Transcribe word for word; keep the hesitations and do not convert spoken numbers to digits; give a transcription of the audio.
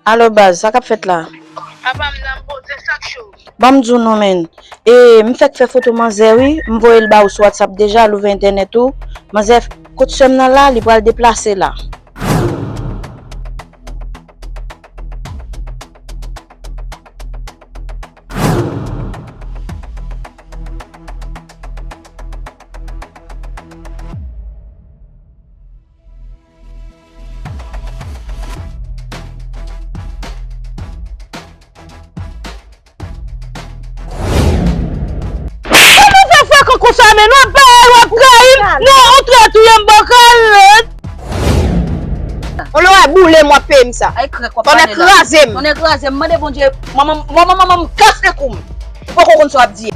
Alo baz, sa k ap fèt la? Apa m nan poze sak cho. Ban m di w non, menn. E, m fèk fè foto manzè, wi. M voye l ba ou sou WhatsApp deja, l ouvè entènèt ou. Manzè, kot sè m nan la, li pral deplase la. Sa nou fè frekan konsa, men nou ap bay, w ap trayi m. Non, ou trè touye m bòkal. On lè w ap boule m, w ap peye m sa. Ay, krèk w ap pale la. Tonnè kraze m. Tonnè kraze m. Mande Bondye, manman, manman, manman m kase kou m. Ou poko konn sa w ap di.